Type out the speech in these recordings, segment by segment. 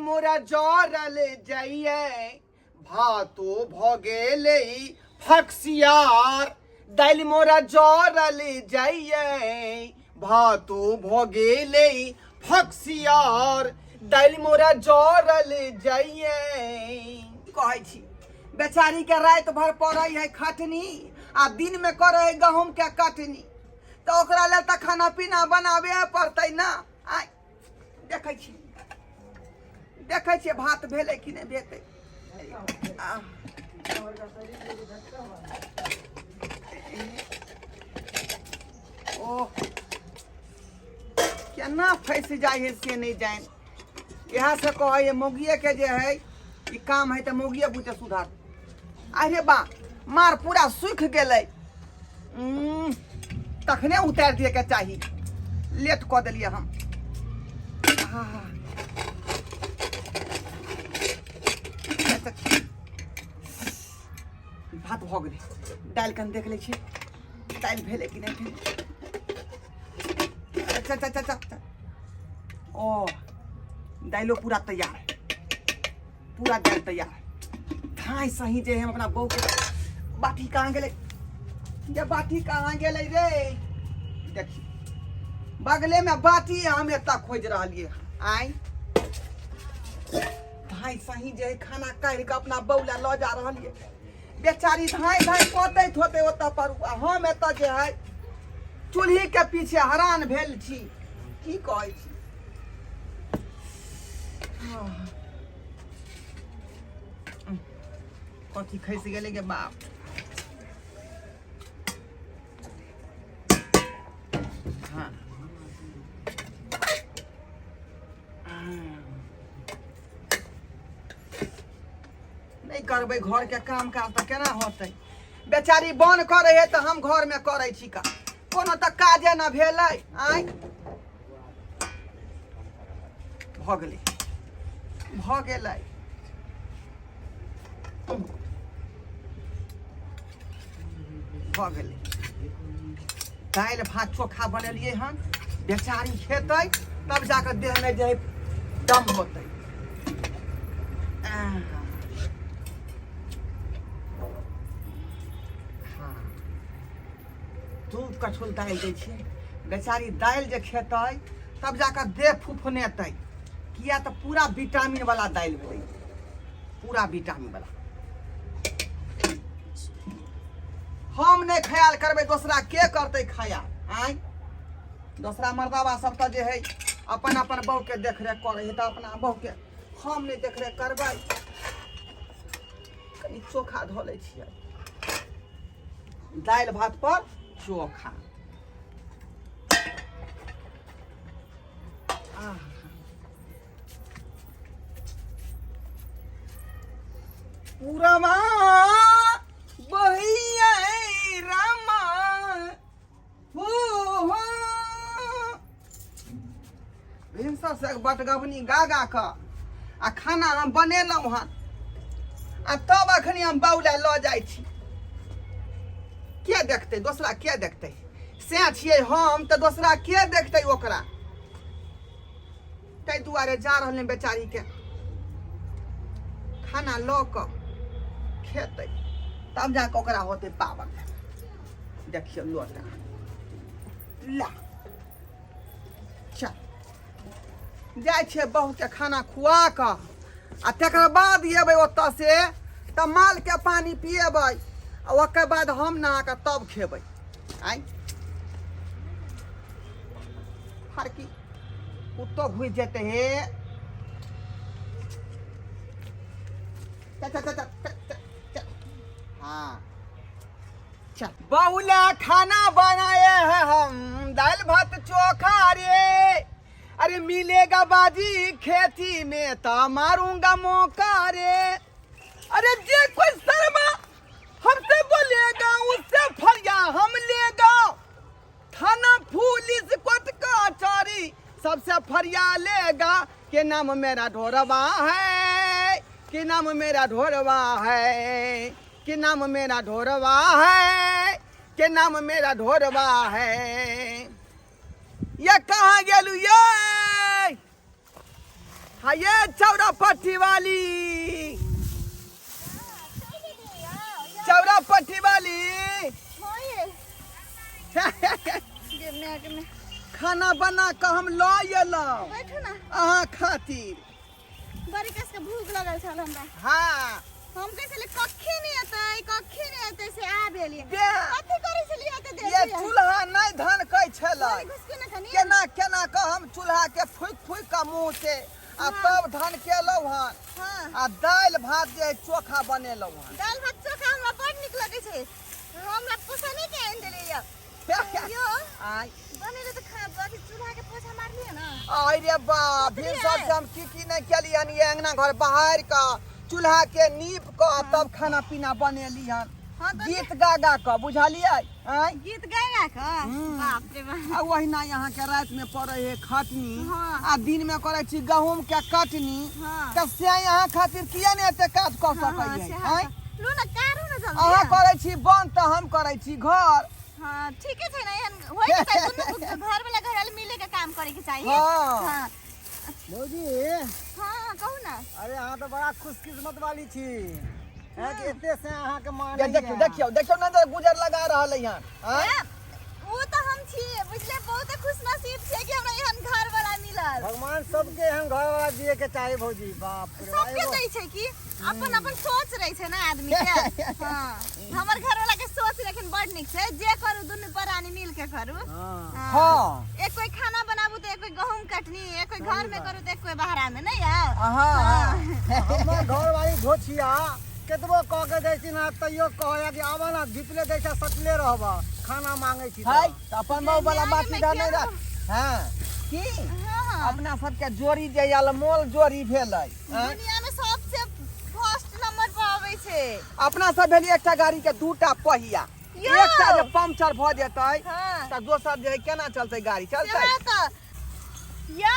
मोरा जरल जाइए, भातो भऽ गेलै फक्सियार। दालि मोरा जरल जाइए, भातो भऽ गेलै फक्सियार। दालि मोरा जरल जाइए। कहै छी बेचारी के राति भर पड़ै है खटनी आ दिन में करै है गहूम के कटनी, तऽ ओकरा लेल तऽ खाना पीना बनाबे पड़तै ना। आइ देखै छी, देखै छियै भात भेलै कि नहि भेलै। आह। ओह, केना फँसि जाइ है से नहि जानि। इएह से कहै है मौगिएके जे है ई काम है तऽ मौगिए बुते सुधर। अरे बा, मार पूरा सूखि गेलै। तखने उतारि दिएके चाही, लेट कऽ देलियै हम। आहा। भात भऽ गेलै, दालि कनि देख लै छियै दालि भेलै कि नहि भेलै। अच्छा अच्छा अच्छा अच्छा, ओ दालिओ पूरा तैयार है, पूरा दालि तैयार है। धाय सही जे हम अपना बहू के बाटी कहाँ गेलै, ये बाटी कहाँ गेलै रे? देखी बगले में बाटी, हम एतऽ खोजि रहलियै। आइ धाय सही जे खाना काढ़ि कऽ अपना बहू लए लऽ जा रहलियै। बेचारी धाय धाय कटैत होतै ओतऽ पर, आ हम एतऽ जे है चूल्ही के पीछे हरान भेल छी। की कहै छी, कथी खसि गेलै गे बाप? हाँ, नहि करबै घरके काम काज तऽ केना होतै? बेचारी बन करै है तऽ हम घरमे करै छी का, कोनो तऽ काजे न भेलै। आँय, भऽ गेलै, भऽ गेलै, भऽ गेलै। दालि भात चोखा बनेलियै हन, बेचारी खेतै तब जाकऽ देहमे जे है दम होतै। आह। हाँ, दू कठुल दालि दै छियै, बेचारी दालि जे खेतै तब जाकऽ देह फुफनेतै, किया तऽ पूरा विटामिन वाला दालि भेलै, पूरा विटामिन वाला। हम नहि ख्याल करबै, दोसरा के करतै ख्याल? आँय, दोसरा मर्दाबा सब तऽ जे है अपन अपन बहू के देखरेख करै है, तऽ अपना बहू के हम नहि देखरेख करबै? कनि चोखा धऽ लै छियै दालि भात पर चोखा। आह। पूरबा बहैया रामा हो हो। भिनसर से बटगबनी गा गा कऽ आ खाना हम बनेलहुँ हन, आ तब अखनी हम बौला लऽ जाइ छी। के देखतै दोसरा, के देखतै? से छियै हम तऽ दोसरा के देखतै ओकरा? ताहि दुआरे जा रहल बेचारीके खाना लऽ कऽ खेतै तब जाकऽ ओकरा होतै पावर। देखियौ, लोटा ला चल जाइ छियै बहुके खाना खुआ कऽ, आ तकर बाद एबै ओतऽ से तऽ मालके पानि पिएबै, आ ओकर बाद हम नहा कऽ तब खेबै। आइ फरकी कुत्तो घुसि जेतै हे। चल चल चल चल चल चल, हाँ चल। बहुला खाना बनाए हैं हम दाल भात चोखा रे। अरे मिलेगा बाजी खेती में तो मारूंगा मौका रे। अरे जे कोई शर्मा हमसे बोलेगा उससे फरिया हम लेगा, थाना पुलिस कोर्ट कचहरी सबसे फरिया लेगा। के नाम मेरा ढोरवा है, के नाम मेरा ढोरवा है, के नाम मेरा ढोरवा है, के नाम मेरा ढोरवा है। ये कहाँ गेलू ये? हाँ ये चौरा पट्टी वाली, चौरा पट्टी वाली, खाना बना कऽ हम लऽ एलहुँ बैठू ना अहाँ खातिर। बड़ी कस के भूख लगल छल हमरा। हाँ। हम कहै छलियै कखी नहि एतै, कखी नहि एतै, से आबि एलियै। बे। कथी करै छलियै एते देर ये से? चूल्हा नहि धनकै छलै। घुसके ने कनी। केना केना कऽ हम चूल्हा के फूकि फूकि कऽ मुँह से आ तब धन केलहुँ हन। हाँ। आ दालि भात जे है चोखा बनेलहुँ हन। दालि भात चोखा हमरा बड़ नीक लगै छै, हमरा पोसने के आनि देलियै यऽ। यौ, आय। बनेले तऽ खा, अथी चूल्हा के पोछा मारलियै ने? आय रे बा, कथी भिनसर है? से हम की की नहि केलियन, ये अंगना घर बहारि कऽ चूल्हा के नीप कऽ तब खाना पीना बनेली हन। हाँ, तऽ गीत गा गा कऽ, बुझलियै? आँय? गीत गा गा कऽ? हम्म। बाप रे बाप। आ ओहिना यहाँ के राति में पड़े है खटनी, हाँ। आ दिन में करे छी गहूम के कटनी, हाँ। तऽ से यहाँ खातिर किया ने एते काज कऽ हाँ, सकै हाँ, है? से आँय? हाँ। लू ना, कारू ना जल्दी। अहाँ करै छी बन तऽ हम करै छी घर। हाँ, ठीके छै ने, एहन होय के चाही, दुनू घर वाला घर वाला मिले के काम करे के चाही। हाँ। हाँ। भौजी। हाँ, कहू ना। अरे अहाँ तऽ बड़ा खुशकिस्मत वाली छी। हैं कि एते से अहाँ के मानै ये देखियौ, देखियौ, देखियौ, नजर गुजर लगा रहल है यहाँ। आँय? ए, वो तो हम छी, बुझले, बहुत खुशनसीब छियै कि हमरा एहन घर वाला मिलल। भगवान सबके एहन घर वाला दिए के चाही भौजी। बाप रे, सबके एगो दै छै कि अपन अपन सोच रहै छै ना आदमी के। हाँ, हमर घर वाला के सोच लेकिन बड़ नीक छै, जे करू दुनू प्राणी मिल के करू। हाँ। हाँ। हाँ। एक कोई खाना बनाबू तो एक कोई गहूम कटनी, एक कोई घर में करू तो एक कोई बाहरा में, नहीं है? हाँ, हाँ। हमर घर वाली धोछिया केतबो कह के दै छी ना तैयो कहया कि आबऽ ना, धिपले दै छै सटले रहबऽ, खाना मांगै छी तऽ। है, तऽ अपन मऊ वाला न्याय बात में इधर नहीं केना? रख। हाँ, की? हाँ। अपना सबके जोड़ी जे अलमोल जोड़ी भेलै, आँय? दुनिया में सबसे फर्स्ट नंबर पर आबै छै। अपना सब भेलियै एकटा गाड़ी के दूटा पहिया, यौ! एकटा जे पंक्चर भऽ जेतै हाँ। तऽ दोसर जे है केना चलतै गाड़ी? चलतै? सेहा तऽ। या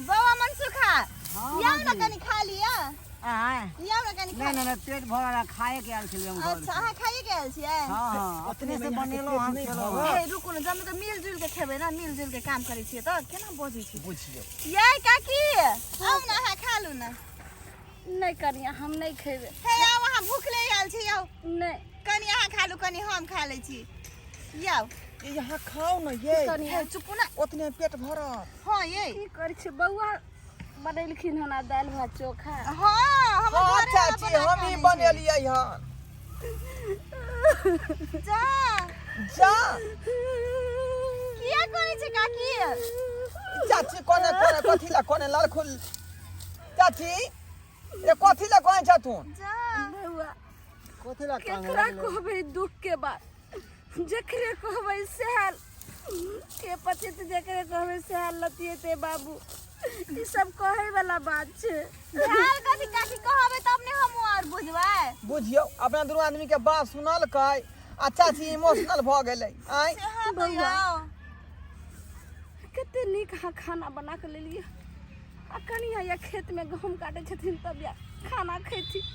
बौआ मनसुखा, हाँ, या ना भौजी। कनी खा लिअ। आँय? या ना कनी खा। नहीं, नहीं, नहीं, पेट भरल है, खाए के आयल छलियै हम घर अच्छा, से। अहाँ खाइए के आयल छियै? हाँ, हाँ, अपने से बनेलहुँ हम, खेलहुँ। हे, रुकू ने, जब तऽ मिल जुल के खेबै ना, मिल जुल के काम करै छियै तऽ केना बजै छी? बुझियौ। यै काकी, आउ ने अहाँ खा लू ने। नहि कनिया, हम नहि खेबै। हे आउ, अहाँ भूखले आयल छी, आउ। नहि। कनी अहाँ खा लू, कनी हम खा लै छी। आउ। ये यहाँ खाओ ना ये। कनिया। हे, चुपू ना। ओतने पेट भरत। हाँ, ये। की करै छी बौआ? बनेलखिन हन आ दालि भात चोखा। हाँ, हमर हाँ, घरे वाला चाची, बना हम के ही आनै छै। बनेलियै हन। जा। जा। किया करै छै काकी? चाची कोने कोने कथी ला कोने लड़खुल। चाची, ये कथी ला कोने छथुन? जा। बौआ, कथी ला कान केकरा लगलै? कहबै दुख के बात? जकरे कहबै सएह के पतित, जकरे कहबै सएह लतियेते बाबू। ई सब कहै वाला बात छै। झाल कथी काकी कहबै तब ने हमहूँ और बुझबै। बुझियौ, अपना दुनू आदमी के बात सुनलकै आ चाची इमोशनल भऽ गेलै। आँय? से हाँ बौआ। बौआ। कते नीक अहाँ खाना बना के लेलियै। आ कनिया या खेत में गहूम काटै छथिन तब या खाना खैथिन,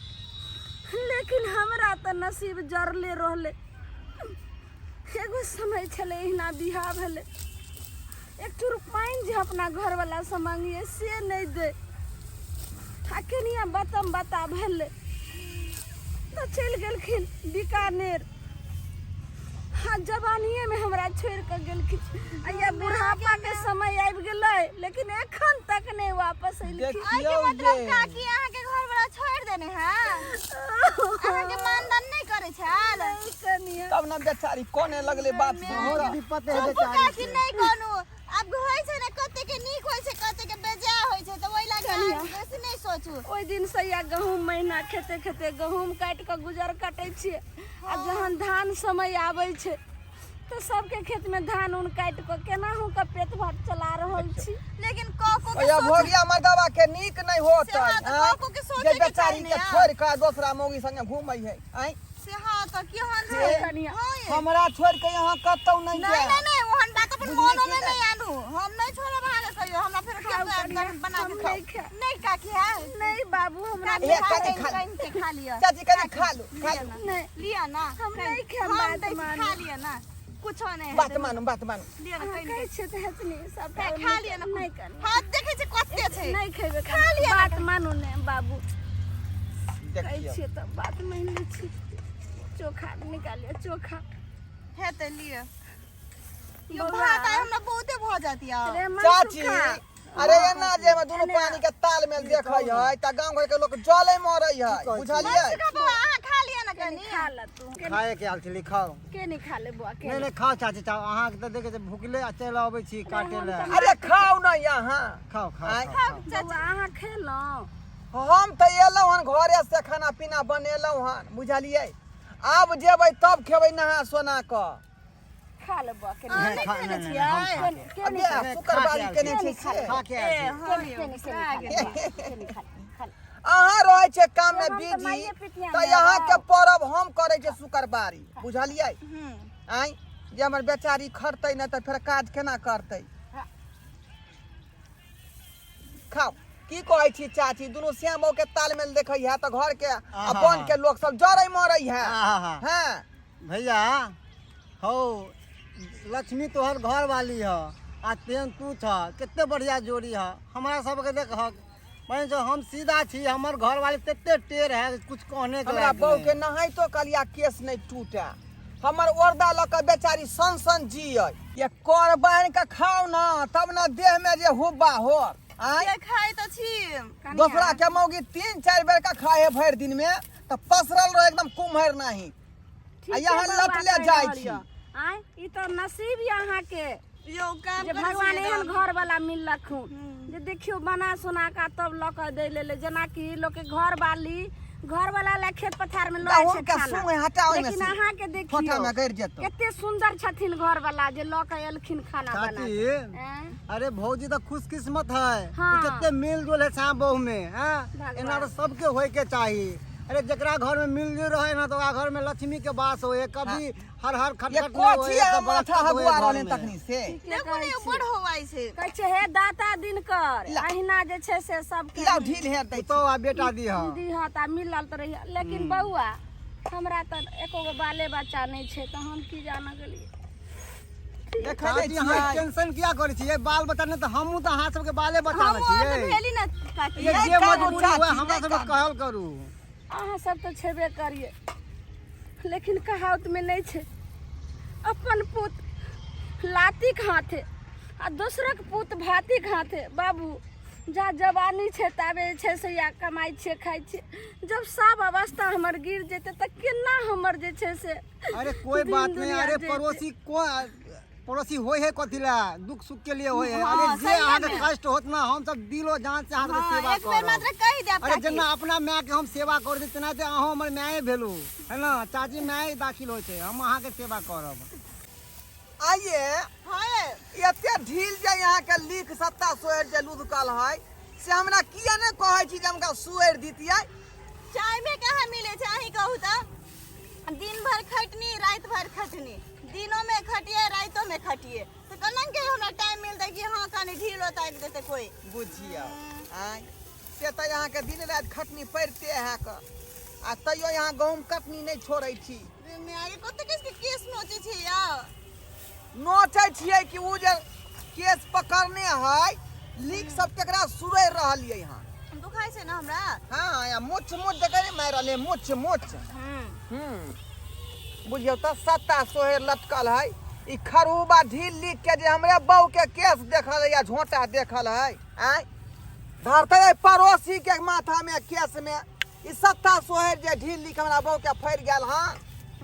लेकिन हमरा तऽ नसीब जरले रहलै। एगो समय छलै एहिना बियाह भेलै, एक चूर पानि जे अपना घरवलासँ मांगियै से नहि दै। आ कनिया बतम बता भेलै तऽ चलि गेलखिन बीकानेर। हाँ, जवानिए में हमरा छोड़ के गेलखिन। आ ये बुढ़ापा के समय आबि गेलै, लेकिन एखन तक नहीं वापस एलखिन। आइ के देखियौ मतलब ये। काकी अहाँ के घर वाला छोड़ देने है, अहाँ के मानदान नहीं करे छल? नहीं कनिया। तब ने बेचारी कोने लगले बात सुनि बहुत कऽ। विपत है चुप बेचारी काकी, के। नहीं कहनु। आब होइ छै ने कते के नीक होइ छै, कते के बेजा होइ छै, तऽ ओहि लागी कनिया। अहाँ बेसी नहीं सोचू। ओहि दिन से या गहूम महीना खेते खेते गहूम काटि कऽ गुजर कटै छियै। आ जहन धान समय आबै छै तऽ सबके खेत में धान उन काटि कऽ केनाहु कऽ पेट भात चला रहल छी। लेकिन कको के ओया सोच भोगिया मर्दवा के नीक नहीं होतै। से हाँ, तऽ आँय? कको के सोचे जे के बेचारी चाही के ने। छोड़ के दोसरा मौगी संगे घूमै है। आँय? से हाँ, तऽ केहन से छै? कनिया। हाँ ये। हमरा छोड़ के यहाँ कतौ नहीं नहीं, जाए। नहीं, नहीं, ओहन बात अपन बुझली मोनो कि में नहीं? नहीं आनू। हम नहीं छोड़ब अहाँके कहियो, हमरा फेर खाउ केतौ कनिया, आबि कऽ बना हम के खाउ। नहीं खायब। नहीं काकी, है? नहीं बाबू, हमरा काकी, हे, खा कनि कनि खा कनि के खा लिअ। चाची, कनि खा लू, खा लू। नहीं। लिअ ना। हम कनि। नहीं खायब, हम बात दै छी, मानू। खा लिअ ना। कुछो नहीं बात मानू, बात मानू। लिअ ने अहाँ कनि। कहै छियै तऽ हेतनी सबटा। खा लिअ ने। नहि कनी। हाथ देखै छै कते छै। नहि खेबै। खा लिअ ने। बात मानू ने बाबू, कहै देखियौ छियै तऽ बात मानि लै छी। चोखा निकालियै, चोखा हेतै, लिअ यो। बौआ। भात आइ हमरा बहुते भऽ जात यौ। रे चाची, मनसुखा। अरे एना जे हम दुनू पानी के तालमेल देखै है त गांव घर के लोग जले मरै है, बुझलियै? मनसुखा बौआ, अहाँ खा लिअ ने कनी कनि। खा ल तू। खाए के आयल छली, खाओ। के नहीं खा ले बौआ, के? नहि नहि, खाओ चाची, चाहो। अहाँके तऽ देखै छी भुखले आ चलि अबै छी काटे लए। अरे खाउ न यहाँ। खाओ खाओ। आँय। खाओ खाओ। बौआ, अहाँ खेलहुँ? हम तऽ एलहुँ हन घरे से, खाना पीना बनेलहुँ हन, बुझलियै? आब जेबै तब खेबै नहा सोना कऽ। खा ले बौआ, के अहाँ नहीं? नहि खा- खेने नहि, नहि, छियै? हम के अबे नहीं खा? नहि, शुक्रवारी खा के केने आयल छै छी। से। खा के आयल ए छी। हँ के यौ, नहीं, के सएह नहीं खा ले गेल। बौआ, के नहीं खा ले, खा ले। अहाँ रहै छै काम मे हम तऽ बिजी माइए पितिया तऽ मे यहाँ के रहब। परब हम करै छै शुक्रवारी, बुझलियै? हूँ। आँय, जे हमर बेचारी खटतै नहि तऽ फेर काज केना करतै? खाउ। की कहै छी चाची, दुनू श्याम बहू के तालमेल देखै है तऽ घर के आ आहा। बन के लोक सब जरै मरै है। आहा। हाँ। भैया हौ, लक्ष्मी तोहर घर वाली ह आ तेन तू छ, कते बढ़िया जोड़ी ह। हमरा सबके देखहक बहिन जो, हम सीधा छी, हमर घर वाली तते टेढ़ है कुछ कहने के हमरा लायक बहू नहि। के नहाइतो कलिया केस नहि टूटे, हमर ओरदा लऽ कऽ बेचारी सन सन जियै। ये कर बान्हि कऽ खाउ ने तब ने देह में जे हुब्बा हो। आँय, के खाइ तऽ छी। दोसरा के मौगी 3-4 बेर का खाए है भरि दिन में तऽ पसरल रहे एकदम कुम्हर नाही। ठीके आ यहाँ बौआ लटले कहि जाइ रहल छी। यऽ। आँय, ई तऽ नसीब यऽ अहाँके यौ काम जे करै भगवान छियै एहन तऽ। घर वाला मिललखुन जे देखियौ बना सुना कऽ तब लऽ कऽ दै लेले। जेनाकि लोकके घर वाली घर वाला लए खेत पथार में लऽ जाइ छै गहूम के खाना। सुंग हटा ओहिमे लेकिन से। अहाँके फोटा देखियौ में गड़ि जेतौ। कते सुंदर छथिन घर वाला जे लऽ कऽ एलखिन खाना बना चाची कऽ। आँय? अरे भौजी तऽ खुशकिस्मत है। हाँ। ई कते मिल जुल है साँप बहू में हैं। भगवान। एना तऽ सबके होय के चाही। अरे जकरा घर में मिलजुल रहे ना तो ओकरा घर में लक्ष्मी के वास होए, कभी हर हर ये खटखट नहीं होए, कथी है तऽ माथा बरकत होए हगुआ घर रहलै में। तखनी से? ठीके देखू कहै ने यौ, छी। बड़ होवाइ छै। कहै छै हे दाता दिनकर, ला। अहिना जे छै से सबके लाउ ढील हेर दै छी। पुतोह आ बेटा दिह। दिहत आ मिलल तऽ रहिए। लेकिन बौआ, हमरा तऽ एको गो बाले बच्चा नहि छै, तऽ हम की जानऽ गेलियै? देखै नै चाची, अहाँ छियै? टेंशन किया करै छियै? बाल बच्चा नहि तऽ हमहूँ तऽ अहाँ सबके बाले बच्चा ने हमहूँ अहाँके छियै। भेली ने काकी। ये नहि जे कानू मजबूरी हुए चाची, हमरा नहि सबके कानू। कहल करू। अहाँ सब तऽ छेबे करिए, लेकिन कहावतमे नहि छै, अपन पूत लातीक हाथे आ दोसरक पूत भातीक हाथे। बाबू, जा जवानी छै ताबे जे छै से या कमाइ छियै खाइ छियै, जब सब अवस्था हमर गिर जेतै तऽ केना हमर जे छै से अरे कोई दिन बात नहीं। दुनिया अरे जेतै? पड़ोसी को पड़ोसी होय है कथी ला? दुख सुख के लिए होय है। हाँ, अरे जे सही अहाँके में। कष्ट होत ना, हम सब दिलो जान से अहाँके हाँ, सेवा एक बेर करब। मात्र कहि देब अरे काकी। जेना अपना माय के हम सेवा कर दी तेना अहूँ हमर माये भेलू है ना चाची? माय दाखिल होइ छै, हम अहाँके सेवा करब। आइए। हाँ। एते ढील जे यहाँ के लीक सत्ता सोहर जे लुधकल है से हमरा किया ने कहै छी जे हमका सोहर दितियै? चाय में कहाँ मिले छै, अहीं कहू तऽ। दिन भर खटनी, राति भर खटनी, दिनों में खटिए रातिों में खटिए, तऽ केना के हमरा टाइम मिलतै कि हाँ कनि ढीलो ताकि देतै कोई? बुझियौ, आँय, से तऽ अहाँके दिन राति खटनी पड़िते है क आ तैयो यहाँ गहूँम कटनी नहि छोड़ै छी। रे माय, कते किस के केस नोचै छै यौ। नोचै छियै कि ओ जे केस पकड़ने है लीक सब तकरा सुरैर रहलियै हन। दुखाइ छै ने हमरा। हाँ, या मुछ मुछ देखै नहि मारि रहलै मुछ मुछ। बुझियौ तऽ सत्ता सोहेर लटकल है ई खरूबा ढील लीक के जे हमरे बहू के केस देखल है या झोंटा देखल है। आँय, धरते है पड़ोसी के माथा में केस में ई सत्ता सोहेर जे ढील लीक हमरा बहू के फड़ि गेल। हँ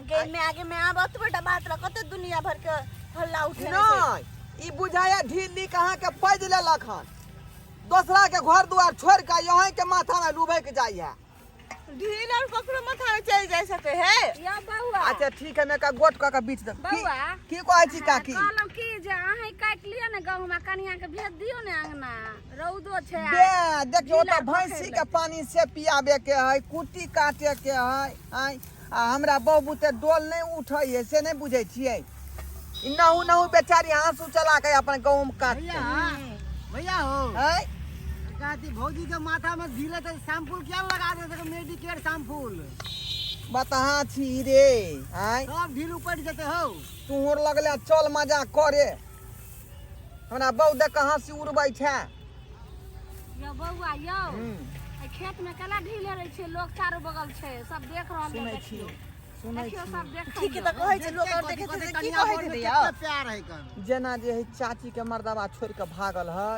गे में आगे में आब ओतबेटा बात ल कते दुनिया भर के हल्ला उठेने छै। नहि, ई बुझाया ढील लीक अहाँके पैज लेलक हन, दोसरा के घर दुआर छोड़ के यहीं के माथा में लुभक जाइ है। ढील और ककरो माथा में चलि जा सके है। या बौआ। अच्छा ठीक है, मैं का गोट कऽ के बीच दे। बौआ। की कहै छी काकी? कहलहुँ की जे अहीं काटि लिअ ने गहूम आ कनिया के भेज दियौ ने अंगना, रौदो छै आ बे देखियौ ढीला तऽ भैंसी पकड़ि के पानी से पियाबे के है, कुट्टी काटे के है। आँय, आ हमरा बहु बुते डोल नहि उठै है से नहि बुझै छियै? ई नहु नहु बेचारी हाँसू चला के अपन गहूम काटतै। भैया, भैया हो। आँय, काकी, भौजी के माथा में ढीले तऽ शैम्पूल किया लगा दे? मेडिकेयर शैम्पूल। बतहा छी रे। आय सब ढील उपटि जेतै हौ। तू और लगले चल मजा करे, हमरा बहु देख कऽ हँसी उड़बै छै। यौ बौआ यौ, एहि खेत में केना ढील हेरै छै? लोग चारू बगल छै, सब देख रहल सुनै छै। छी, देखियौ, सुनै देखियौ, छी। सब देखै। ठीक तऽ कहै छै लोक, और देखै छै की कहैत हेतै यौ? कते प्यार है कन। जेना जे है चाची के मर्दबा छोड़ि कऽ भागल है,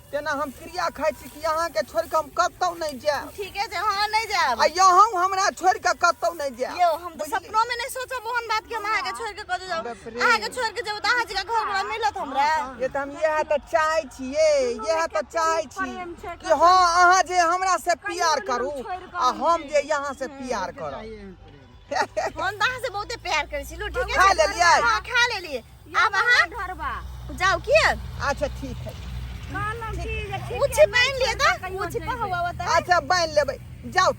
तेना हम क्रिया खाइ छी कि अहाँके छोड़ि कऽ हम कतहु नहि जायब। ठीके छै, हँ, नहि जायब। आ यहूँ हमरा छोड़ि कऽ कतहु नहि जायब। यौ, हम तऽ सपनो में नहीं सोचब ओहन बात कि हम अहाँके छोड़ के कतौ जाउ। बाप रे। अहाँके छोड़ के जेबै तऽ अहाँ जकाँ घर वाला मिलत हमरा? ये तऽ हम इएह तऽ चाहै छियै, इएह तऽ चाहै छी प्रेम छै, कि हँ, अहाँ जे हमरा से प्यार कहियो करू नहि छोड़ि कऽ आ हम जे यहाँ से प्यार करब। चाहिए एहन प्रेम। हम तऽ अहाँ से बहुते प्यार करै छी। लू, ठीके खा छै। लेलियै? हँ, खा लेलियै। आब अहाँ ढरबा जाउ की। अच्छा, ठीक है। कहलहुँ की जे ठीक ऊँची बान्हि लिअ तऽ कहियो ऊँची जेबै। पहुआ तऽ अच्छा, बान्हि लेबै। जाउ,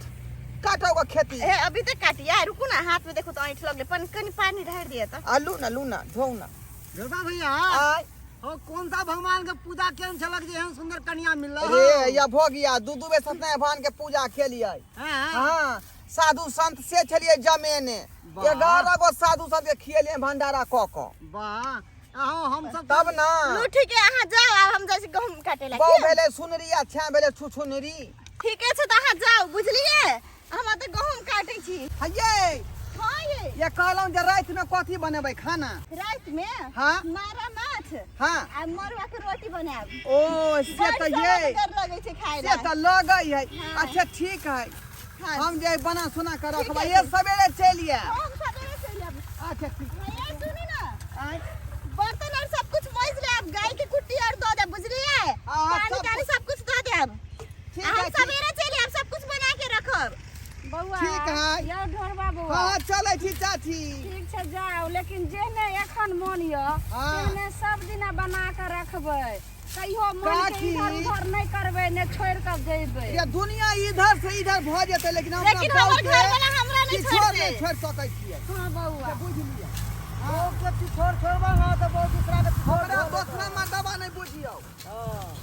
काटो गो खेती। ए, अभी तक काटिया, रुकू ना, हाथ में देखो तो ऐंठ लगले, पन कनी पानी ढार दिया तऽ। आ लू ना, लू ना, धोउ ना। जोरबा भैया। आय। हो, कौन सा भगवान के पूजा केन छलक जे एहन सुंदर कन्या मिलल? रे या भऽ गया, दू दू बेर सत्यनारायण भगवान के पूजा केलियै। हाँ। हाँ, साधु संत से छलियै जमेने। वाह। 11 गो साधु संत के खियलियै भंडारा कऽ कऽ। वाह, अहो हम सब तब ना। लू, ठीक है, अहाँ जाउ, आब हम जाइ छी गहूम काटे ला। बहु भेलै सुनरी आ छाँ भेलै छुछुनरी। ठीके छै, तऽ अहाँ जाउ, बुझलियै? हम तऽ गहूम काटै छी। हयै। हाँ ये। ये कहलहुँ जे रातिमे कथी बनेबै खाना? राति में? हाँ। मारा माछ हाँ आ मरुआ के रोटी बनायब। ओ से बड़ तऽ ये सुअदगर लगै छै खाय से ला। तऽ लगै है। हाँ। अच्छा, ठीक है। हाँ। हम जे बना सुना कऽ रखबै, है। ये सवेरे चलि आयब। हम सवेरे चलि आयब। अच्छा, ठीक। भैया, सुनू ना। आँय। बर्तन और सब कुछ मज लेब, गाय के कुट्टी और दऽ देब, बुझलियै? हाँ, पानी सब तानी सब कुछ दऽ देब। ठीक आ हम है, ठीक। सवेरे चलि आयब, सब कुछ बना के रखब। बौआ। ठीक है। यौ ढोरबा बौआ। हाँ, चलै छी चाची। ठीक छै, जाउ, लेकिन जेहने एखन मोन यऽ हाँ। तेहने सब दिना बना कऽ रखबै। कहियो मन के काकी। इधर उधर नहि करबै, ने छोड़ि कऽ जेबै। ये दुनिया इधर से इधर भऽ जेतै, लेकिन हम लेकिन हमर घर वाला हमरा नहि किछो छोड़तै। नहि छोड़ि सकै छियै। हाँ बौआ। बुझि लिअ। बहु के पिछोर छोड़बा ना तऽ बहु दूसरा के पिछोर। हमरा दोसरा मर्दबा नहि बुझियौ। हाँ।